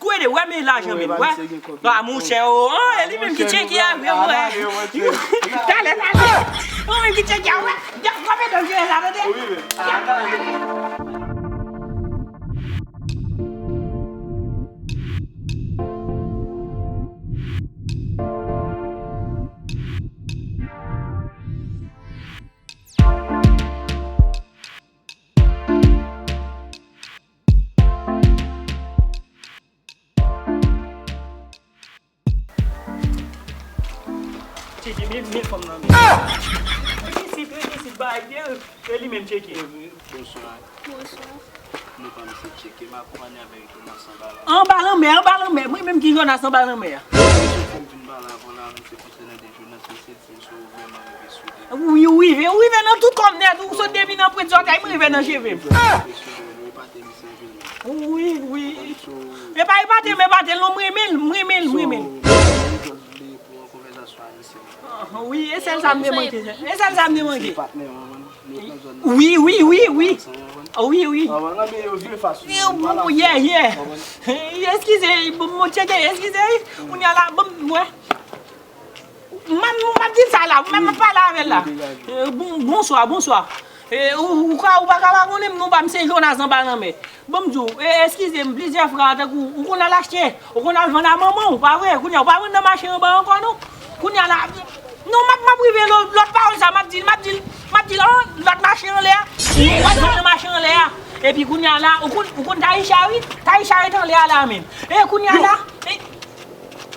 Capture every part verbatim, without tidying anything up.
Kwede, wè men lajan menm, wè. A monchè, o, o, e li menm ki tcheke a vre, wè. Talè, talè. Ou menm ki tcheke a, wè. Gade kòman medam jere la, tande. Tcheke, men, men fanm nan, men. Rete isit, rete isit, bay, byen, e li menm tcheke. Bonswa. Bonswa. Non pa m se Tcheke, m akonpanye avèk Jonas anba la. Anba lanmè, anba lanmè. Mwen menm ki Jonas anba lanmè a. Mesye, fò m vin pale avè w la, men se konsènan de Jonas, mesye, di m si w vrèman rive sou li. Wi, ou rive, ou rive nan tout kò m nèt, ou sot depi nan pwent zòtèy, mwen rive nan cheve m. Wi, wi. Epa, epate m, epate l, non, m renmen l, m renmen l, m renmen l. Wi, e sèl sa m te manke. E sèl sa m te manke. Wi, wi, wi, wi. Wi, wi. Yeah, yeah. Eskize, bon, bon, tcheke, eskize. Kounye a la, bon, wè. M ap, m ap di l sa la, m ap pale avè l la. Eh, bon, bonswa, bonswa. Eh, ou, ou ka, ou pa ka pa konnen m non, pa m se Jonas anba lanmè. Bon, m di w, eh, eskize m, plizyè fwa, tankou, ou konn al achte, ou konn al vann a manman w, pa vre? Kounye a, ou pa vann nan mache anba ankò, non? Kounye a la, non, m ap, m ap rive lò-, lòt pawòl sa, m ap di l, m ap di l, m ap di l, an, lòt mache anlè a, ou al vann nan mache anlè a. Epi kounye a la, ou konn, ou konn Taïcha, wi, Taïcha ret anlè a la menm. E kounye a la, e,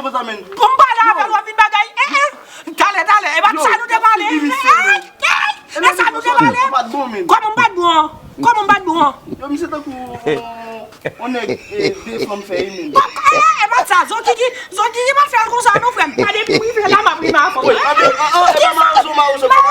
yo konsa, men. Pou m pale avè l, w ap vin bagay. Eh, eh. Talè, talè. E pa sa nou te pale. Eh, eh. E sa nou te pale. Kòman m pa t bon an? Kòman m pa t bon an? Yo, misye tankou yon nèg, eh, de fanm fè wi, men. Bon, eh, e pa sa. Zokiki, Zokiki pa fè l konsa non, frè m. Gade, depi m rive la, m ap rive avè w. Wi, anben, an, an, e pa mawozo, mawozo.